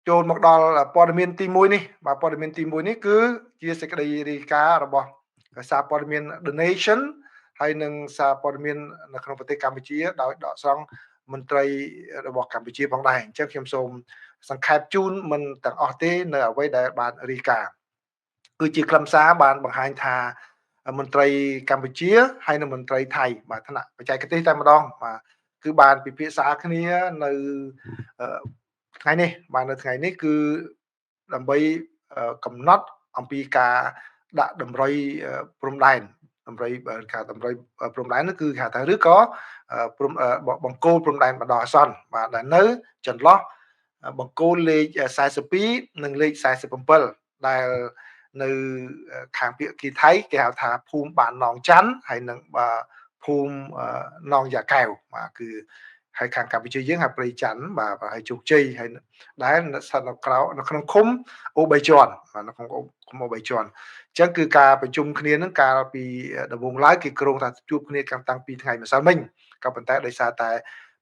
ចូលមកដល់ព័ត៌មានទី1នេះបាទព័ត៌មានទី1នេះគឺជាសេចក្តីរាយការណ៍របស់សារព័ត៌មាន The Nation ហើយនិងសារព័ត៌មាននៅក្នុងប្រទេសកម្ពុជាដោយដកស្រង់មន្ត្រីរបស់កម្ពុជាផងដែរអញ្ចឹងខ្ញុំសូមសង្ខេបជូនមិនទាំងអស់ទេនៅអ្វីដែលបានរាយការណ៍គឺជាខ្លឹមសារបានបង្ហាញថាមន្ត្រីកម្ពុជាហើយនិងមន្ត្រីថៃបាទថ្នាក់បច្ចេកទេសតែម្ដងបាទគឺបានពិភាក្សាគ្នានៅថ្ងៃនេះបាទនៅថ្ងៃនេះគឺដើម្បីកំណត់អំពីការដាក់តម្រុយព្រំដែនតម្រុយការតម្រុយព្រំដែននោះគឺគេហៅថាឬក៏ព្រំបង្គោលព្រំដែនបណ្ដោះអាសន្នបាទដែលនៅចន្លោះបង្គោលលេខ42និងលេខ47ដែលនៅខាងភាគីថៃគេហៅថាភូមិបាននងច័ន្ទហើយនិងភូមិនងយ៉ាកែវបាទគឺហើយខាងកម្ពុជាយើងហៅព្រៃច័ន្ទបាទហើយជោគជ័យហើយដែលស្ថិតនៅក្រៅនៅក្នុងឃុំអូបីជាន់បាទនៅក្នុងឃុំអូបីជាន់អញ្ចឹងគឺការប្រជុំគ្នានឹងកាលពីដំបូងឡើយគេគ្រោងថាជួបគ្នាតាំងពីថ្ងៃម្សិលមិញក៏ប៉ុន្តែដោយសារតែ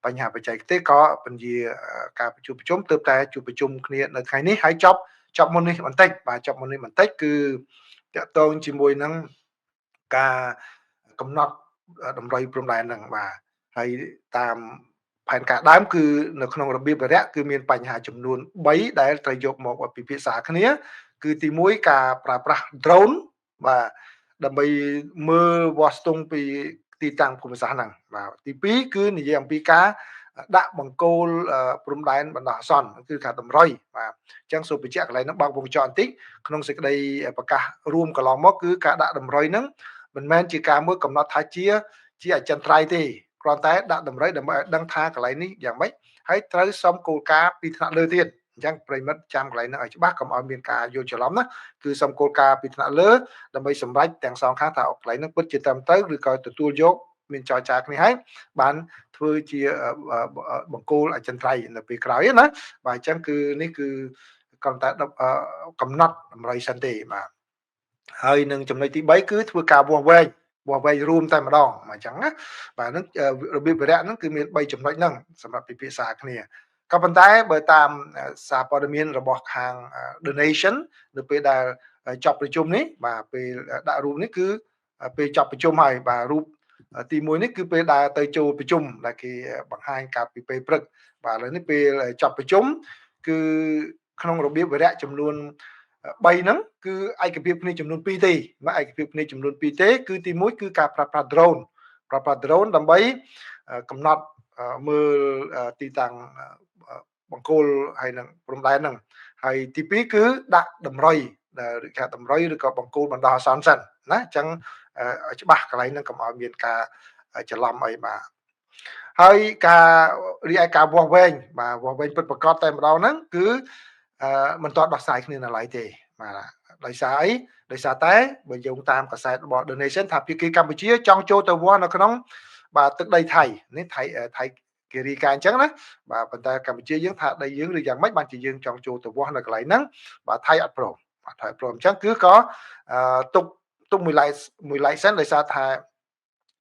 បញ្ហាបច្ចេកទេសក៏ពន្យាការប្រជុំទើបតែជួបប្រជុំគ្នានៅថ្ងៃនេះហើយចប់មុននេះបន្តិចបាទចប់មុននេះបន្តិចគឺតកតងជាមួយនឹងការកំណត់តម្រុយព្រំដែនហ្នឹងបាទហើយតាមផែនការដើមគឺនៅក្នុងរបៀបវរៈគឺមានបញ្ហាចំនួន3ដែលត្រូវយកមកពិភាក្សាគ្នាគឺទី1ការប្រើប្រាស់ drone បាទដើម្បីមើលវាស់ស្ទង់ពីទីតាំងភូមិសាស្ត្រហ្នឹងបាទទី2គឺនិយាយអំពីការដាក់បង្គោលព្រំដែនបណ្ដោះអាសន្នគឺការតម្រុយបាទអញ្ចឹងសូមបញ្ជាក់កន្លែងហ្នឹងបើកវងចោបន្តិចក្នុងសេចក្តីប្រកាសរួមកន្លងមកគឺការដាក់តម្រុយហ្នឹងមិនមែនជាការមួយកំណត់ថាជាអចិន្ត្រៃយ៍ទេគ្រាន់តែដាក់តម្រុយដើម្បីឲ្យដឹងថាកន្លែងនេះយ៉ាងម៉េចហើយត្រូវសុំគោលការណ៍ពីថ្នាក់លើទៀតអញ្ចឹងប្រិមិត្តចាំកន្លែងហ្នឹងឲ្យច្បាស់កុំឲ្យមានការយល់ច្រឡំណាគឺសុំគោលការណ៍ពីថ្នាក់លើដើម្បីសម្រេចទាំងសងខាងថាកន្លែងហ្នឹងពិតជាត្រឹមត្រូវឬក៏ទទួលយកមានចរចាគ្នាហើយបានធ្វើជាបង្គោលអចិន្ត្រៃយ៍នៅពេលក្រោយណាបាទអញ្ចឹងគឺនេះគឺគ្រាន់តែកំណត់តម្រុយសិនទេបាទហើយនឹងចំណុចទី3គឺធ្វើការវាស់វែងរួមតែម្ដងអញ្ចឹងណាបាទហ្នឹងរបៀបវរៈហ្នឹងគឺមាន3ចំណុចហ្នឹងសម្រាប់ពិភាក្សាគ្នាក៏ប៉ុន្តែបើតាមសារព័ត៌មានរបស់ខាង The Nation នៅពេលដែលចប់ប្រជុំនេះបាទពេលដាក់រូបនេះគឺពេលចប់ប្រជុំហើយបាទរូបទី1នេះគឺពេលដែលទៅចូលប្រជុំដែលគេបង្ហាញកាលពីពេលព្រឹកបាទឥឡូវនេះពេលចប់ប្រជុំគឺក្នុងរបៀបវរៈចំនួន3ហ្នឹងគឺឯកភាពគ្នាចំនួន2ទេមកឯកភាពគ្នាចំនួន2ទេគឺទី1គឺការប្រើប្រាស់ drone ប្រើប្រាស់ drone ដើម្បីកំណត់មើលទីតាំងបង្គោលហើយនឹងព្រំដែនហ្នឹងហើយទី2គឺដាក់តម្រុយឬគេតម្រុយឬក៏បង្គោលបណ្ដោះអាសន្នសិនណាអញ្ចឹងច្បាស់កន្លែងហ្នឹងកុំឲ្យមានការច្រឡំអីបាទហើយការរីឯការវាស់វែងបាទវាស់វែងពិតប្រាកដតែម្ដងហ្នឹងគឺមិនទាន់ដោះស្រាយគ្នានៅឡើយទេបាទដោយសារអីដោយសារតែបើយោងតាមកាសែតរបស់ The Nation ថាភាគីកម្ពុជាចង់ចូលទៅវាស់នៅក្នុងបាទទឹកដីថៃនេះថៃគេរាយការណ៍អញ្ចឹងណាបាទប៉ុន្តែកម្ពុជាយើងថាដីយើងឬយ៉ាងម៉េចបានជាយើងចង់ចូលទៅវាស់នៅកន្លែងហ្នឹងបាទថៃអត់ព្រមបាទថៃព្រមអញ្ចឹងគឺក៏ទុកមួយឡែកសិនដោយសារថា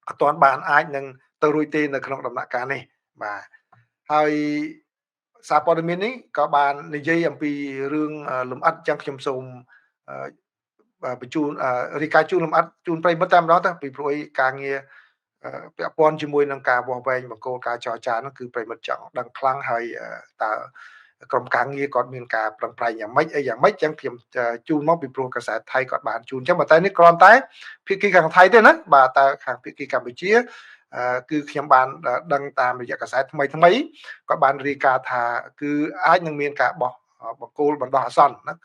អត់ទាន់បានអាចនឹងទៅរួចទេនៅក្នុងដំណាក់កាលនេះបាទហើយសារព័ត៌មាននេះក៏បាននិយាយអំពីរឿងលំអិតអញ្ចឹងខ្ញុំសូមបញ្ជូនរាយការណ៍ជូនលំអិតជូនប្រិយមិត្តតែម្ដងទៅពីព្រោះអីការងារពាក់ព័ន្ធជាមួយនឹងការវាស់វែងបង្គោលការចរចានោះគឺប្រិមិត្តចង់ដឹងខ្លាំងហើយតើក្រុមការងារគាត់មានការប្រឹងប្រែងយ៉ាងម៉េចអីយ៉ាងម៉េចអញ្ចឹងខ្ញុំជូនមកពីព្រោះកាសែតថៃគាត់បានជូនអញ្ចឹងតែនេះគ្រាន់តែភាគីខាងថៃទេណាបាទតើខាងភាគីកម្ពុជាគឺខ្ញុំបានដឹងតាមរយៈកាសែតថ្មីថ្មីគាត់បានរាយការណ៍ថាគឺអាចនឹងមានការបោះបង្គោលបណ្ដោះអាសន្នណា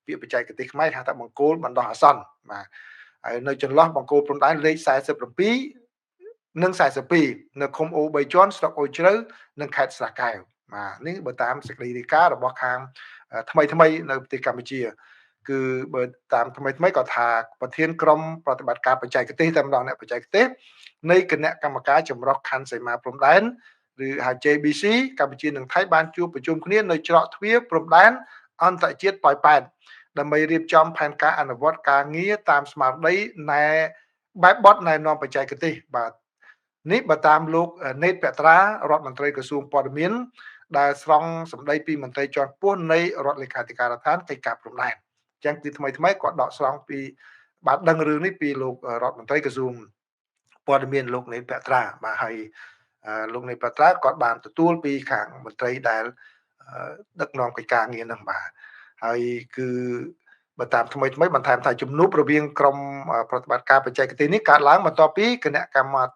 ពាក្យបច្ចេកទេសខ្មែរហៅថាបង្គោលបណ្ដោះអាសន្នបាទហើយនៅចន្លោះបង្គោលព្រំដែនលេខ47និង42នៅឃុំអូ3ជាន់ស្រុកអូជ្រៅនិងខេត្តស្រះកែវបាទនេះបើតាមសេចក្តីរាយការណ៍របស់ខាងថ្មីថ្មីនៅប្រទេសកម្ពុជាគឺបើតាមថ្មីថ្មីក៏ថាប្រធានក្រុមប្រតិបត្តិការបច្ចេកទេសតែម្ដងអ្នកបច្ចេកទេសនៃគណៈកម្មការចម្រុះខណ្ឌសីមាព្រំដែនឬហៅ JBC កម្ពុជានិងថៃបានជួបប្រជុំគ្នានៅច្រកទ្វារព្រំដែនអន្តរជាតិប៉ោយប៉ែតដើម្បីរៀបចំផែនការអនុវត្តការងារតាមស្មារតីណែបែបបទណែនាំបច្ចេកទេសបាទនេះបើតាមលោកនេតភត្រារដ្ឋមន្ត្រីក្រសួងព័ត៌មាន ដែលស្រង់សម្ដីពីមន្ត្រីជាន់ខ្ពស់នៃរដ្ឋលេខាធិការដ្ឋានកិច្ចការព្រំដែនអញ្ចឹងគឺថ្មីថ្មីគាត់ដកស្រង់ពីបានដឹងរឿងនេះពីលោករដ្ឋមន្ត្រីក្រសួងព័ត៌មានលោកនេតភត្រាបាទហើយលោកនេតភត្រាគាត់បានទទួលពីខាងមន្ត្រីដែលដឹកនាំកិច្ចការងារហ្នឹងបាទហើយគឺបើតាមថ្មីថ្មីបន្ថែមថាជំនួបរវាងក្រមប្រតិបត្តិការបច្ចេកទេសនេះកើតឡើងបន្ទាប់ពីគណៈកម្មាធិ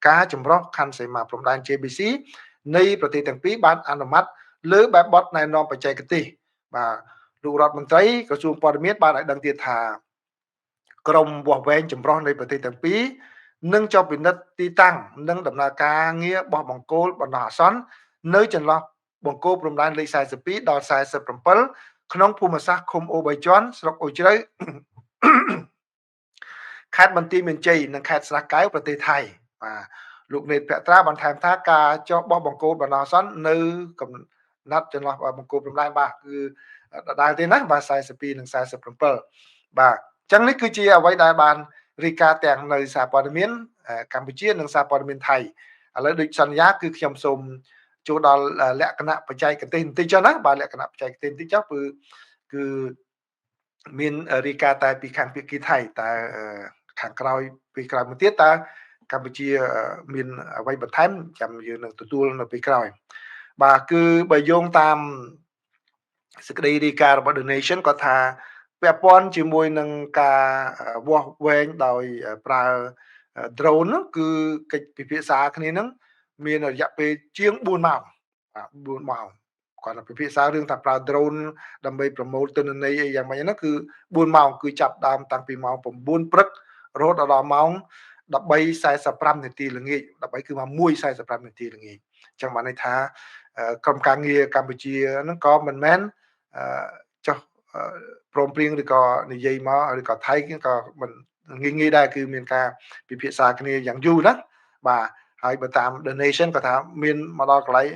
ការចម្រុះខណ្ឌសីមាព្រំដែន JBC នៃប្រទេសទាំងពីរបានអនុម័តលើបែបបទណែនាំបច្ចេកទេសបាទលោករដ្ឋមន្ត្រីក្រសួងព័ត៌មានបានឲ្យដឹងទៀតថាក្រមវាស់វែងចម្រុះនៃប្រទេសទាំងពីរនឹងចុះពិនិត្យទីតាំងនិងដំណើរការងារបោះបង្គោលបណ្ដោះអាសន្ននៅចន្លោះបង្គោលព្រំដែនលេខ42ដល់47ក្នុងភូមិសាស្ត្រឃុំអូបីជាន់ស្រុកអូជ្រៅខេត្តបន្ទាយមានជ័យនិងខេត្តស្រះកែវប្រទេសថៃបាទលោកនេតភត្រាបន្ថែមថាការចុះបោះបង្គោលបណ្ដោះអាសន្ននៅកំណត់ចន្លោះបង្គោលព្រំដែនបាទគឺដដែលទេណាបាទ42និង47បាទអញ្ចឹងនេះគឺជាអ្វីដែលបានរាយការណ៍ទាំងនៅសារព័ត៌មានកម្ពុជានិងសារព័ត៌មានថៃឥឡូវដូចសន្យាគឺខ្ញុំសូមចូលដល់លក្ខណៈបច្ចេកទេសបន្តិចចុះណាបាទលក្ខណៈបច្ចេកទេសបន្តិចចុះគឺគឺមានរាយការណ៍តែពីខាងភាគីថៃតើខាងក្រោយពីក្រោយមកទៀតតើកម្ពុជាមានអ្វីបន្ថែមចាំយើងនឹងទទួលនៅពេលក្រោយបាទគឺបើយោងតាមសេចក្តីរាយការណ៍របស់ The Nation គាត់ថាពាក់ព័ន្ធជាមួយនឹងការវាស់វែងដោយប្រើ drone ហ្នឹងគឺកិច្ចពិភាក្សាគ្នាហ្នឹងមានរយៈពេលជាង4ម៉ោងបាទ4ម៉ោងគាត់ពិភាក្សារឿងថាប្រើ drone ដើម្បីប្រមូលទិន្នន័យអីយ៉ាងម៉េចហ្នឹងគឺ4ម៉ោងគឺចាប់ដើមតាំងពីម៉ោង9ព្រឹករហូតដល់ម៉ោង13:45នាទីល្ងាច13គឺម៉ោង1:45នាទីល្ងាចអញ្ចឹងបានន័យថាក្រុមការងារកម្ពុជាហ្នឹងក៏មិនមែនចុះព្រមព្រៀងឬក៏និយាយមកឬក៏ថៃក៏មិនងាយងាយដែរគឺមានការពិភាក្សាគ្នាយ៉ាងយូរណាបាទហើយបើតាម The Nation ក៏ថាមានមកដល់កន្លែង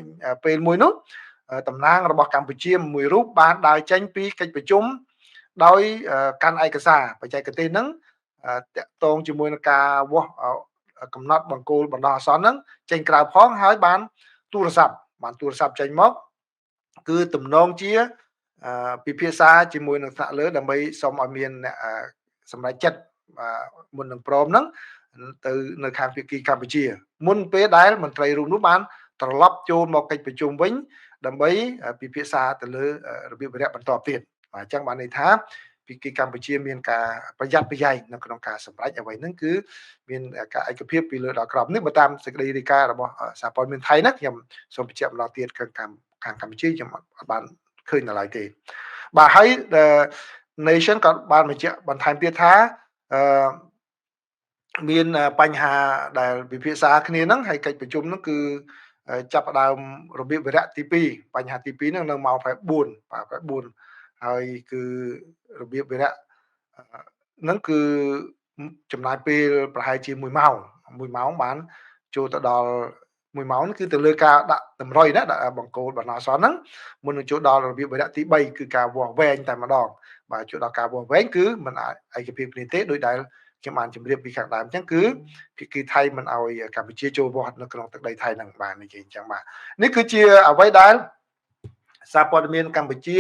ពេលមួយនោះតំណាងរបស់កម្ពុជាមួយរូបបានដើរចេញពីកិច្ចប្រជុំដោយកាន់ឯកសារបច្ចេកទេសហ្នឹងតាក់ទងជាមួយនឹងការវាស់កំណត់បង្គោលបណ្ដោះអាសន្នហ្នឹងចេញក្រៅផងហើយបានទូរស័ព្ទចេញមកគឺទំនងជាពិភាក្សាជាមួយនឹងថ្នាក់លើដើម្បីសូមឲ្យមានអ្នកសម្រេចចិត្តមុននឹងព្រមហ្នឹងទៅនៅខាងភាគីកម្ពុជាមុនពេលដែលមន្ត្រីរូបនោះបានត្រឡប់ចូលមកកិច្ចប្រជុំវិញដើម្បីពិភាក្សាទៅលើរបៀបវិរៈបន្តទៀតបាទអញ្ចឹងបានន័យថាភាគីកម្ពុជាមានការប្រយ័ត្នប្រយែងនៅក្នុងការសម្រេចអ្វីហ្នឹងគឺមានការឯកភាពពីលើដល់ក្រោមនេះបើតាមសេចក្តីរាយការណ៍របស់សារព័ត៌មានថៃណាខ្ញុំសូមបញ្ជាក់ម្ដងទៀតខាងកម្ពុជាខ្ញុំអត់បានឃើញនៅឡើយទេបាទហើយ Nation ក៏បានបញ្ជាក់បន្ថែមទៀតថាអឺមានបញ្ហាដែលពិភាក្សាគ្នាហ្នឹងហើយកិច្ចប្រជុំហ្នឹងគឺចាប់ផ្ដើមរបៀបវិរៈទី2បញ្ហាទី2ហ្នឹងនៅម៉ោង4បាទ4ហើយគឺរបៀបវិរៈហ្នឹងគឺចំណាយពេលប្រហែលជា1ម៉ោង1ម៉ោងបានចូលទៅដល់1ម៉ោងគឺទៅលើការដាក់តម្រុយណាដាក់បង្គោលបណ្ដោះអាសន្នហ្នឹងមុននឹងចូលដល់របៀបវិរៈទី3គឺការវាស់វែងតែម្ដងបាទចូលដល់ការវាស់វែងគឺមិនអាចឯកភាពគ្នាទេដោយដែលខ្ញុំបានជម្រាបពីខាងដើមអញ្ចឹងគឺភាគីថៃមិនឲ្យកម្ពុជាចូលវាស់នៅក្នុងទឹកដីថៃហ្នឹងបាទនិយាយអញ្ចឹងបាទនេះគឺជាអ្វីដែលសារព័ត៌មានកម្ពុជា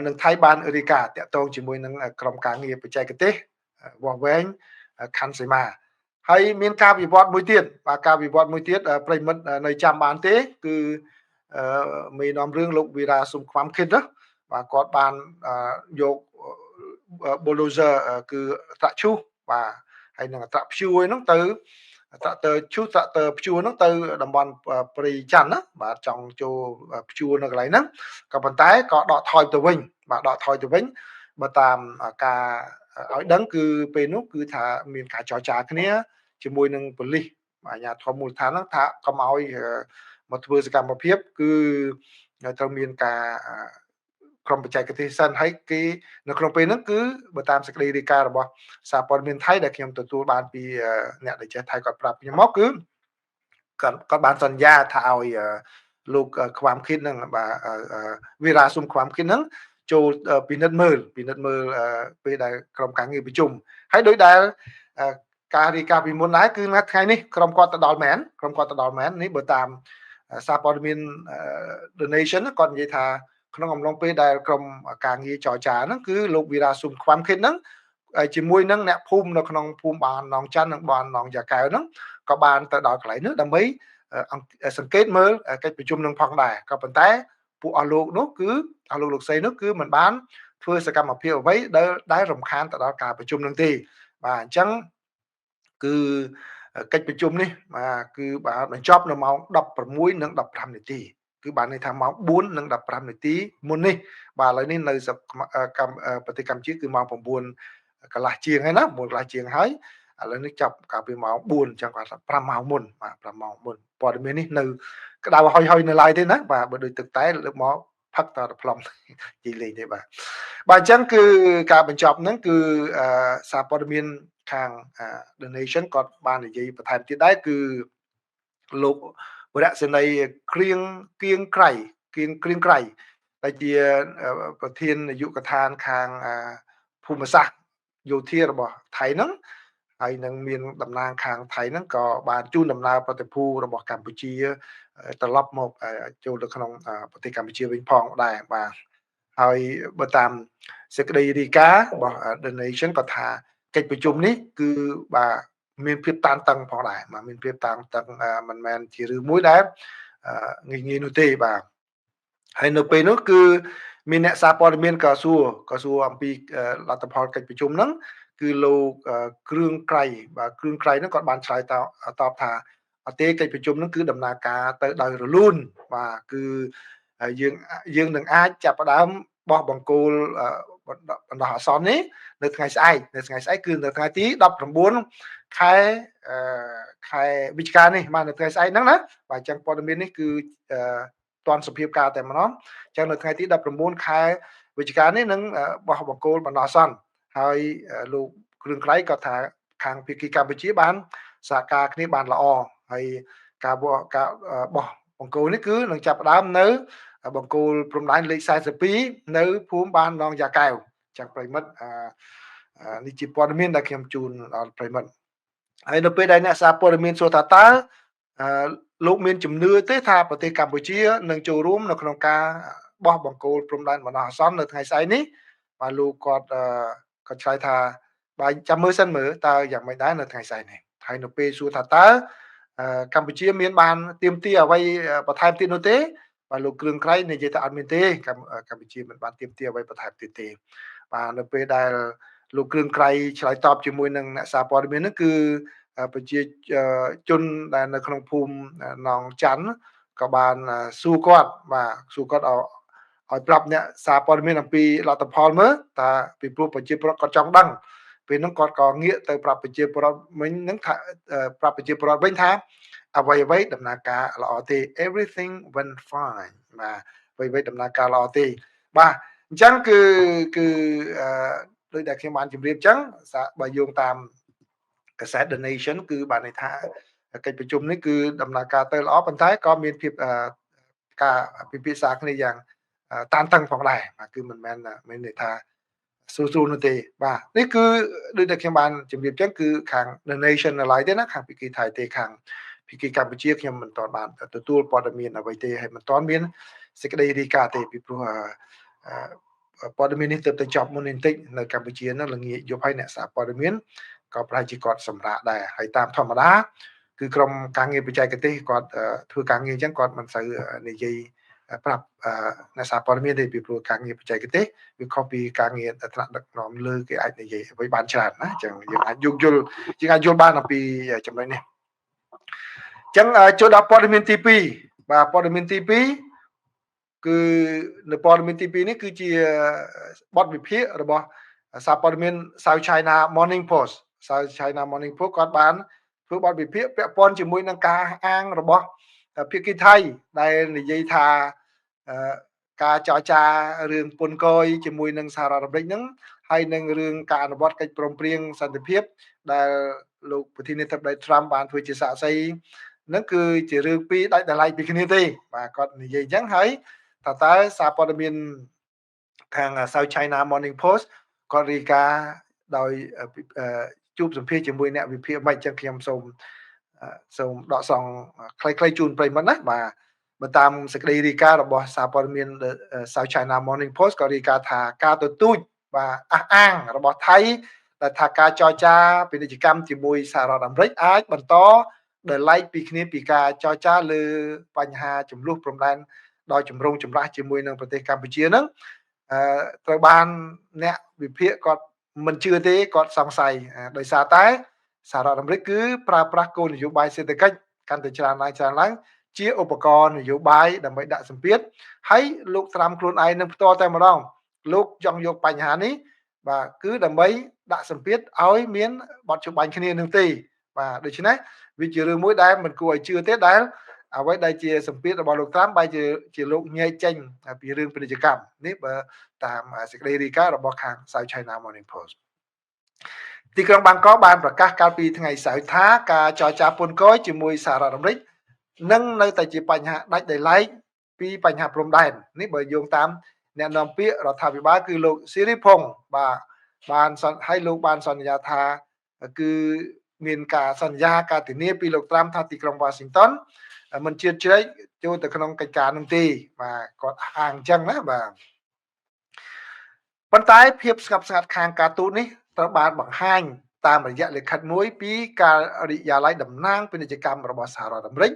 និងថៃបានរាយការណ៍តាក់ទងជាមួយនឹងក្រុមការងារបច្ចេកទេសវាស់វែងខណ្ឌសីមាហើយមានការវិវត្តមួយទៀតបាទការវិវត្តមួយទៀតប្រិមិត្តនៅចាំបានទេគឺមេនាំរឿងលោកវីរ៉ាសុំខ្វាំខិតណាបាទគាត់បានយក bulldozer គឺត្រាក់ឈូសបាទហើយនឹងត្រាក់ព្យួរហ្នឹងទៅត្រាក់ទ័រឈូសត្រាក់ទ័រព្យួរហ្នឹងទៅតំបន់ព្រៃច័ន្ទណាបាទចង់ចូលព្យួរនៅកន្លែងហ្នឹងក៏ប៉ុន្តែក៏ដកថយទៅវិញបាទដកថយទៅវិញបើតាមការឲ្យដឹងគឺពេលនោះគឺថាមានការចរចាគ្នាជាមួយនឹងប៉ូលីសអាជ្ញាធរមូលដ្ឋានហ្នឹងថាកុំឲ្យមកធ្វើសកម្មភាពគឺត្រូវមានការក្រុមបច្ចេកទេសសិនហើយគេនៅក្នុងពេលហ្នឹងគឺបើតាមសេចក្តីរាយការណ៍របស់សារព័ត៌មានថៃដែលខ្ញុំទទួលបានពីអ្នកដែលចេះថៃគាត់ប្រាប់ខ្ញុំមកគឺគាត់បានសន្យាថាឲ្យលោកខ្វាំខិតហ្នឹងបាទវីរ៉ាសុំខ្វាំខិតហ្នឹងចូលពិនិត្យមើលពេលដែលក្រុមការងារប្រជុំហើយដោយដែលការរាយការណ៍ពីមុនដែរគឺថ្ងៃនេះក្រុមគាត់ទៅដល់មែនក្រុមគាត់ទៅដល់មែននេះបើតាម សារព័ត៌មាន The Nation គាត់និយាយថាក្នុងអំឡុងពេលដែលក្រុមការងារចរចាហ្នឹងគឺលោកវីរ៉ាស៊ុំខ្វាំខិតហ្នឹងជាមួយនឹងអ្នកភូមិនៅក្នុងភូមិបាននងច័ន្ទនិងបាននងយ៉ាកែវហ្នឹងក៏បានទៅដល់កន្លែងនោះដើម្បីសង្កេតមើលកិច្ចប្រជុំនឹងផងដែរក៏ប៉ុន្តែពួកអស់លោកនោះគឺអស់លោកលោកស្រីនោះគឺមិនបានធ្វើសកម្មភាពអ្វីដែលរំខានទៅដល់ការប្រជុំនឹងទេបាទអញ្ចឹងគឺកិច្ចប្រជុំនេះបាទគឺបាទបញ្ចប់នៅម៉ោង16:15នាទីគឺបានន័យថាម៉ោង4:15នាទីមុននេះបាទឥឡូវនេះនៅប្រទេសកម្ពុជាគឺម៉ោង9កន្លះជាងហើយណា9កន្លះជាងហើយឥឡូវនេះចាប់កាលពីម៉ោង4អញ្ចឹងគាត់ថា5ម៉ោងមុនបាទ5ម៉ោងមុនព័ត៌មាននេះនៅក្តៅហុយហុយនៅឡើយទេណាបាទបើដូចទឹកតែលើកមកផឹកតទៅផ្លុំនិយាយលេងទេបាទបាទអញ្ចឹងគឺការបញ្ចប់ហ្នឹងគឺសារព័ត៌មានខាង The Nation គាត់បាននិយាយបន្ថែមទៀតដែរគឺលោកវរៈសេនីយ៍គ្រៀងគៀងក្រៃគៀងគ្រៀងក្រៃដែលជាប្រធាននាយកដ្ឋានខាងភូមិសាស្ត្រយោធារបស់ថៃហ្នឹងហើយនឹងមានតំណាងខាងថៃហ្នឹងក៏បានជូនដំណើរប្រតិភូរបស់កម្ពុជាត្រឡប់មកចូលទៅក្នុងប្រទេសកម្ពុជាវិញផងដែរបាទហើយបើតាមសេចក្តីរាយការណ៍របស់ The Nation ក៏ថាកិច្ចប្រជុំនេះគឺបាទមានភាពតានតឹងផងដែរបាទមានភាពតានតឹងមិនមែនជារឿងមួយដែលងាយងាយនោះទេបាទហើយនៅពេលនោះគឺមានអ្នកសារព័ត៌មានក៏សួរអំពីលទ្ធផលកិច្ចប្រជុំហ្នឹងគឺលោកគ្រឿងក្រៃបាទគ្រឿងក្រៃហ្នឹងគាត់បានឆ្លើយតបថាអត់ទេកិច្ចប្រជុំហ្នឹងគឺដំណើរការទៅដោយរលូនបាទគឺយើងនឹងអាចចាប់ផ្ដើមបោះបង្គោលបណ្ដោះអាសន្ននេះនៅថ្ងៃស្អែកនៅថ្ងៃស្អែកគឺនៅថ្ងៃទី19ខែខែវិច្ឆិកានេះបាទនៅថ្ងៃស្អែកហ្នឹងណាបាទអញ្ចឹងព័ត៌មាននេះគឺតាន់សភាពការតែម្ដងអញ្ចឹងនៅថ្ងៃទី19ខែវិច្ឆិកានេះនឹងបោះបង្គោលបណ្ដោះអាសន្នហើយលោកគ្រឿងក្រៃក៏ថាខាងភាគីកម្ពុជាបានសហការគ្នាបានល្អហើយការបោះបង្គោលនេះគឺនឹងចាប់ផ្ដើមនៅបង្គោលព្រំដែនលេខ42នៅភូមិបាននងយ៉ាកែវចឹងប្រិមិត្តនេះជាព័ត៌មានដែលខ្ញុំជូនដល់ប្រិមិត្តហើយនៅពេលដែលអ្នកសារព័ត៌មានសួរថាតើលោកមានជំនឿទេថាប្រទេសកម្ពុជានឹងចូលរួមនៅក្នុងការបោះបង្គោលព្រំដែនបណ្ដោះអាសន្ននៅថ្ងៃស្អែកនេះបាទលោកគាត់ឆ្លើយថាបាទចាំមើលសិនមើលតើយ៉ាងម៉េចដែរនៅថ្ងៃស្អែកនេះហើយនៅពេលសួរថាតើកម្ពុជាមានបានទាមទារអ្វីបន្ថែមទៀតនោះទេបាទលោកគ្រឿងក្រៃនិយាយថាអត់មានទេកម្ពុជាមិនបានទាមទារអ្វីបន្ថែមទៀតទេបាទនៅពេលដែលលោកគ្រឿងក្រៃឆ្លើយតបជាមួយនឹងអ្នកសារព័ត៌មានហ្នឹងគឺប្រជាជនដែលនៅក្នុងភូមិនងច័ន្ទក៏បានសួរគាត់បាទសួរគាត់ឲ្យប្រាប់អ្នកសារព័ត៌មានអំពីលទ្ធផលមើលតើពីព្រោះប្រជាពលរដ្ឋគាត់ចង់ដឹងពេលហ្នឹងគាត់ក៏ងាកទៅប្រាប់ប្រជាពលរដ្ឋវិញហ្នឹងថាប្រាប់ប្រជាពលរដ្ឋវិញថាអ្វីៗដំណើរការល្អទេ everything went fine បាទអ្វីៗដំណើរការល្អទេបាទអញ្ចឹងគឺដូចដែលខ្ញុំបានជម្រាបអញ្ចឹងបើយោងតាមកាសែត The Nation គឺបានន័យថាកិច្ចប្រជុំនេះគឺដំណើរការទៅល្អប៉ុន្តែក៏មានភាពការពិភាក្សាគ្នាយ៉ាងតានតឹងផងដែរបាទគឺមិនមែនមានន័យថាស្រួលៗនោះទេបាទនេះគឺដូចដែលខ្ញុំបានជម្រាបអញ្ចឹងគឺខាង The Nation នៅឡើយទេណាខាងភាគីថៃទេខាងភាគីកម្ពុជាខ្ញុំមិនទាន់បានទទួលព័ត៌មានអ្វីទេហើយមិនទាន់មានសេចក្តីរាយការណ៍ទេពីព្រោះព័ត៌មាននេះទើបតែចប់មុននេះបន្តិចនៅកម្ពុជាហ្នឹងល្ងាចយប់ហើយអ្នកសារព័ត៌មានក៏ប្រហែលជាគាត់សម្រាកដែរហើយតាមធម្មតាគឺក្រុមការងារបច្ចេកទេសគាត់ធ្វើការងារអញ្ចឹងគាត់មិនសូវនិយាយប្រាប់អ្នកសារព័ត៌មានទេពីព្រោះការងារបច្ចេកទេសវាខុសពីការងារថ្នាក់ដឹកនាំលើគេអាចនិយាយអ្វីបានច្រើនណាអញ្ចឹងយើងអាចយោគយល់យើងអាចយល់បានអំពីចំណុចនេះអញ្ចឹងចូលដល់ព័ត៌មានទី2បាទព័ត៌មានទី2គឺនៅព័ត៌មានទី2នេះគឺជាបទវិភាគរបស់សារព័ត៌មាន South China Morning Post South China Morning Post គាត់បានធ្វើបទវិភាគពាក់ព័ន្ធជាមួយនឹងការអាងរបស់ភាគីថៃដែលនិយាយថាការចរចារឿងពន្ធកយជាមួយនឹងសហរដ្ឋអាមេរិកហ្នឹងហើយនឹងរឿងការអនុវត្តកិច្ចព្រមព្រៀងសន្តិភាពដែលលោកប្រធានាធិបតី Trump បានធ្វើជាសាក្សីហ្នឹងគឺជារឿងពីរដាច់ដោយឡែកពីគ្នាទេបាទគាត់និយាយអញ្ចឹងហើយថាតើសារព័ត៌មានខាង South China Morning Post គាត់រាយការណ៍ដោយជួបសម្ភាសជាមួយអ្នកវិភាគមិនអញ្ចឹងខ្ញុំសូមដកស្រង់ខ្លីៗជូនប្រិយមិត្តណាបាទ បើតាមសេចក្តីរាយការណ៍របស់សារព័ត៌មាន South China Morning Post ក៏រាយការណ៍ថាការទទូចបាទអះអាងរបស់ថៃដែលថាការចរចាពាណិជ្ជកម្មជាមួយសហរដ្ឋអាមេរិកអាចបន្តដោយឡែកពីគ្នាពីការចរចាលើបញ្ហាចំនួនព្រំដែនដោយចម្រូងចម្រាសជាមួយនឹងប្រទេសកម្ពុជាហ្នឹងត្រូវបានអ្នកវិភាគគាត់មិនជឿទេគាត់សង្ស័យដោយសារតែសហរដ្ឋអាមេរិកគឺប្រើប្រាស់គោលនយោបាយសេដ្ឋកិច្ចកាន់តែច្រើនឡើងច្រើនឡើងជាឧបករណ៍នយោបាយដើម្បីដាក់សម្ពាធហើយលោកត្រាំខ្លួនឯងនឹងផ្ទាល់តែម្ដងលោកចង់យកបញ្ហានេះបាទគឺដើម្បីដាក់សម្ពាធឲ្យមានបទច្បាញ់គ្នានឹងទេបាទដូច្នេះវាជារឿងមួយដែលមិនគួរឲ្យជឿទេដែលអ្វីដែលជាសម្ពាធរបស់លោកត្រាំបែរជាលោកញែកចេញពីរឿងពាណិជ្ជកម្មនេះបើតាមសេចក្តីរាយការណ៍របស់ខាង South China Morning Post ទីក្រុងបាងកកបានប្រកាសកាលពីថ្ងៃសៅរ៍ថាការចរចាពន្ធគយជាមួយសហរដ្ឋអាមេរិកនឹងនៅតែជាបញ្ហាដាច់ដោយឡែកពីបញ្ហាព្រំដែននេះបើយោងតាមអ្នកនាំពាក្យរដ្ឋាភិបាលគឺលោកស៊ីរីផុងបាទបានឲ្យលោកបានសន្យាថាគឺមានការសន្យាការធានាពីលោកត្រាំថាទីក្រុងវ៉ាស៊ីនតោនមិនជ្រៀតជ្រែកចូលទៅក្នុងកិច្ចការនោះទេបាទគាត់អះអាងអញ្ចឹងណាបាទប៉ុន្តែភាពស្ងប់ស្ងាត់ខាងការទូតនេះត្រូវបានបង្ហាញតាមរយៈលិខិតមួយពីការិយាល័យតំណាងពាណិជ្ជកម្មរបស់សហរដ្ឋអាមេរិក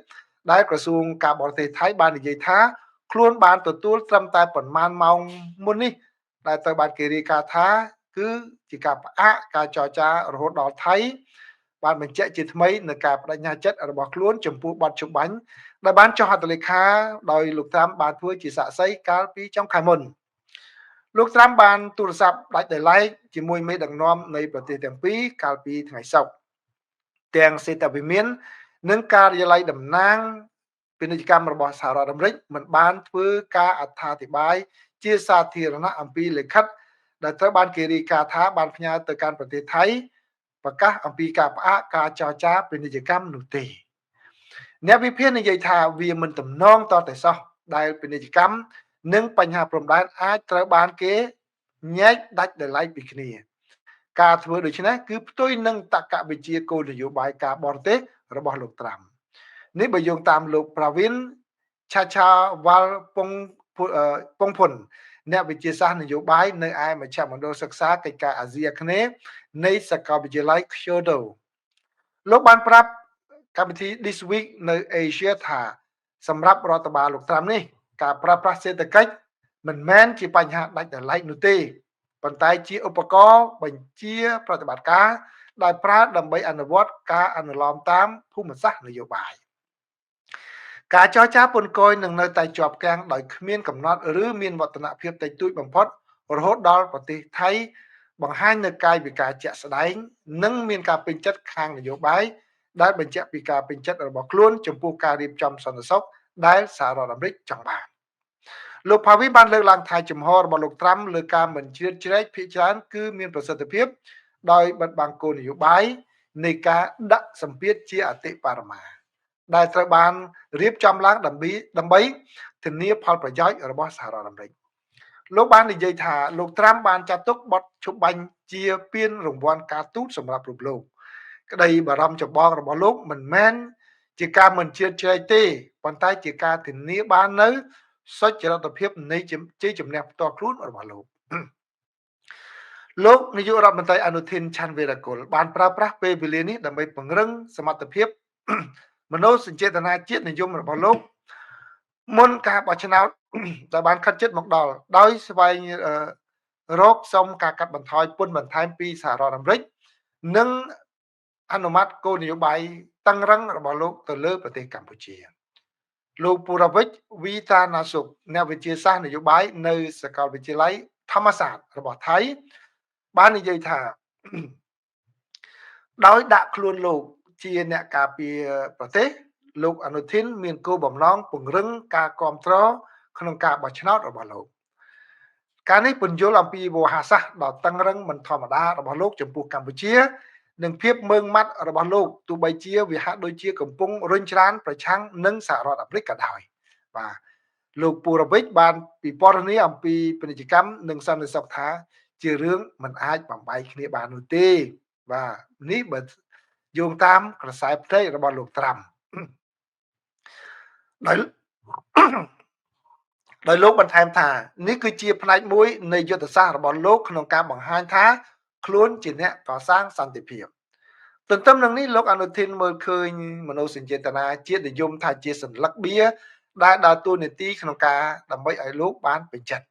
ដែលក្រសួងការបរទេសថៃបាននិយាយថាខ្លួនបានទទួលត្រឹមតែប៉ុន្មានម៉ោងមុននេះដែលត្រូវបានគេរាយការណ៍ថាគឺជាការផ្អាកការចរចារហូតដល់ថៃបានបញ្ជាក់ជាថ្មីនៅការបដិញ្ញាចិត្តរបស់ខ្លួនចំពោះបទច្បាញ់ដែលបានចុះហត្ថលេខាដោយលោកត្រាំបានធ្វើជាសាក្សីកាលពីចុងខែមុនលោកត្រាំបានទូរស័ព្ទដាច់ដោយឡែកជាមួយមេដឹកនាំនៃប្រទេសទាំងពីរកាលពីថ្ងៃសុក្រទាំងសេតវិមាននិងការិយាល័យតំណាងពាណិជ្ជកម្មរបស់សហរដ្ឋអាមេរិកមិនបានធ្វើការអត្ថាធិប្បាយជាសាធារណៈអំពីលិខិតដែលត្រូវបានគេរាយការណ៍ថាបានផ្ញើទៅកាន់ប្រទេសថៃប្រកាសអំពីការផ្អាកការចរចាពាណិជ្ជកម្មនោះទេអ្នកវិភាគនិយាយថាវាមិនទំនងតតែសោះដែលពាណិជ្ជកម្មនិងបញ្ហាព្រំដែនអាចត្រូវបានគេញែកដាច់ដោយឡែកពីគ្នាការធ្វើដូច្នេះគឺផ្ទុយនឹងតក្កវិជ្ជាគោលនយោបាយការបរទេសរបស់លោកត្រាំនេះបើយោងតាមលោកប្រាវិនឆាឆាវ៉ាល់ពងពងភុនអ្នកវិទ្យាសាស្ត្រនយោបាយនៅឯមជ្ឈមណ្ឌលសិក្សាកិច្ចការអាស៊ីអាគ្នេយ៍នៃសាកលវិទ្យាល័យ Kyoto លោកបានប្រាប់កម្មវិធី This Week នៅ Asia ថាសម្រាប់រដ្ឋបាលលោកត្រាំនេះការប្រើប្រាស់សេដ្ឋកិច្ចមិនមែនជាបញ្ហាដាច់ដោយឡែកនោះទេប៉ុន្តែជាឧបករណ៍បញ្ជាប្រតិបត្តិការដែលប្រើដើម្បីអនុវត្តការអនុលោមតាមភូមិសាស្ត្រនយោបាយការចរចាពន្ធគយនឹងនៅតែជាប់គាំងដោយគ្មានកំណត់ឬមានវឌ្ឍនភាពតិចតួចបំផុតរហូតដល់ប្រទេសថៃបង្ហាញនៅកាយវិការជាក់ស្ដែងនិងមានការពេញចិត្តខាងនយោបាយដែលបញ្ជាក់ពីការពេញចិត្តរបស់ខ្លួនចំពោះការរៀបចំសន្តិសុខដែលសហរដ្ឋអាមេរិកចង់បានលោកផាវីបានលើកឡើងថាជំហររបស់លោកត្រាំលើការមិនជ្រៀតជ្រែកភាគច្រើនគឺមានប្រសិទ្ធភាពដោយបិទបាំងគោលនយោបាយនៃការដាក់សម្ពាធជាអតិបរមាដែលត្រូវបានរៀបចំឡើងដើម្បីធានាផលប្រយោជន៍របស់សហរដ្ឋអាមេរិកលោកបាននិយាយថាលោកត្រាំបានចាត់ទុកបទឈប់បាញ់ជាពានរង្វាន់ការទូតសម្រាប់រូបលោកក្តីបារម្ភចម្បងរបស់លោកមិនមែនជាការមិនជ្រៀតជ្រែកទេប៉ុន្តែជាការធានាបាននៅសុចរិតភាពនៃជ័យជំនះផ្ទាល់ខ្លួនរបស់លោកលោកនាយករដ្ឋមន្ត្រីអនុធីនឆាន់វេរ៉ាគុលបានប្រើប្រាស់ពេលវេលានេះដើម្បីពង្រឹងសមត្ថភាពមនោសញ្ចេតនាជាតិនិយមរបស់លោកមុនការបោះឆ្នោតដែលបានខិតជិតមកដល់ដោយស្វែងរកសុំការកាត់បន្ថយពន្ធបន្ថែមពីសហរដ្ឋអាមេរិកនិងអនុម័តគោលនយោបាយតឹងរឹងរបស់លោកទៅលើប្រទេសកម្ពុជាលោកពូរវិចវីតាណាសុកអ្នកវិទ្យាសាស្ត្រនយោបាយនៅសាកលវិទ្យាល័យធម្មសាស្ត្ររបស់ថៃបាននិយាយថាដោយដាក់ខ្លួនលោកជាអ្នកការពារប្រទេសលោកអនុធីនមានគោលបំណងពង្រឹងការគ្រប់គ្រងក្នុងការបោះឆ្នោតរបស់លោកការនេះពន្យល់អំពីវោហារសាស្ត្រដ៏តឹងរឹងមិនធម្មតារបស់លោកចំពោះកម្ពុជានិងភាពម៉ឺងម៉ាត់របស់លោកទោះបីជាវាហាក់ដូចជាកំពុងរុញច្រានប្រឆាំងនឹងសហរដ្ឋអាមេរិកក៏ដោយបាទលោកពូរវិចបានពិពណ៌នាអំពីពាណិជ្ជកម្មនិងសន្តិសុខថាជារឿងមិនអាចបំបែកគ្នាបាននោះទេបាទនេះបើយោងតាមក្រសែភ្នែករបស់លោកត្រាំដោយ ដោយលោកបន្ថែមថានេះគឺជាផ្នែកមួយនៃយុទ្ធសាស្ត្ររបស់លោកក្នុងការបង្ហាញថាខ្លួនជាអ្នកកសាងសន្តិភាពទន្ទឹមនឹងនេះលោកអនុធីនមើលឃើញមនោសញ្ចេតនាជាតិនិយមថាជាសន្លឹកបៀដែលដើរតួនាទីក្នុងការដើម្បីឲ្យលោកបានពេញចិត្ត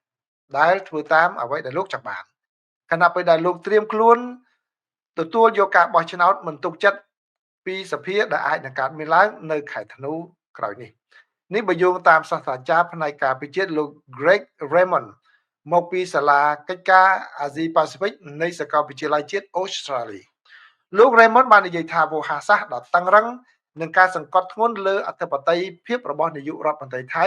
ដែលធ្វើតាមអ្វីដែលលោកចង់បានខណៈពេលដែលលោកត្រៀមខ្លួនទទួលយកការបោះឆ្នោតមិនទុកចិត្តពីសភាដែលអាចនឹងកើតមានឡើងនៅខែធ្នូក្រោយនេះនេះបើយោងតាមសាស្ត្រាចារ្យផ្នែកការពិជាតិលោក Greg Raymond មកពីសាលាកិច្ចការអាស៊ីប៉ាស៊ីហ្វិកនៃសាកលវិទ្យាល័យជាតិអូស្ត្រាលីលោក Raymond បាននិយាយថាវោហារសាស្ត្រដ៏តឹងរឹងនិងការសង្កត់ធ្ងន់លើអធិបតេយ្យភាពរបស់នាយករដ្ឋមន្ត្រីថៃ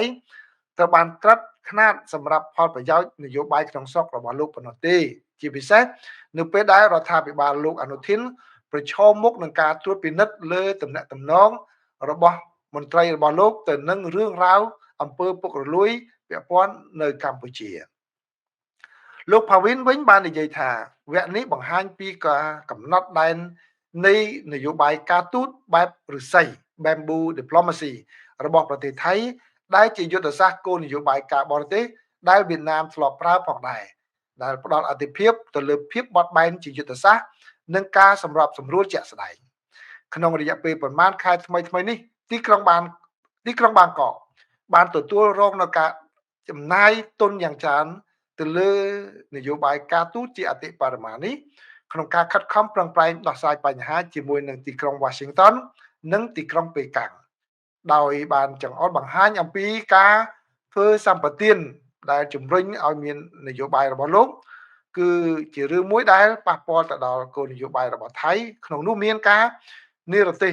ត្រូវបានត្រិតខ្នាតសម្រាប់ផលប្រយោជន៍នយោបាយក្នុងស្រុករបស់លោកប៉ុណ្ណោះទេជាពិសេសនៅពេលដែលរដ្ឋាភិបាលលោកអនុធីនប្រឈមមុខនឹងការត្រួតពិនិត្យលើទំនាក់ទំនងរបស់មន្ត្រីរបស់លោកទៅនឹងរឿងរ៉ាវអំពើពុករលួយពាក់ព័ន្ធនៅកម្ពុជាលោកផាវិនវិញបាននិយាយថាវគ្គនេះបង្ហាញពីការកំណត់ដែននៃនយោបាយការទូតបែបឫស្សី Bamboo Diplomacy របស់ប្រទេសថៃដែលជាយុទ្ធសាស្ត្រគោលនយោបាយការបរទេសដែលវៀតណាមធ្លាប់ប្រើផងដែរដែលផ្ដល់អធិភាពទៅលើភាពបត់បែនជាយុទ្ធសាស្ត្រនិងការសម្របសម្រួលជាក់ស្ដែងក្នុងរយៈពេលប្រមាណខែថ្មីៗនេះទីក្រុងបាងកកបានទទួលរងនូវការចំណាយទុនយ៉ាងច្រើនទៅលើនយោបាយការទូតជាអតិបរមានេះក្នុងការខិតខំប្រឹងប្រែងដោះស្រាយបញ្ហាជាមួយនឹងទីក្រុង Washington និងទីក្រុងប៉េកាំងដោយបានចង្អុលបង្ហាញអំពីការធ្វើសម្បទានដែលជំរុញឲ្យមាននយោបាយរបស់លោកគឺជារឿងមួយដែលប៉ះពាល់ទៅដល់គោលនយោបាយរបស់ថៃក្នុងនោះមានការនិរទេស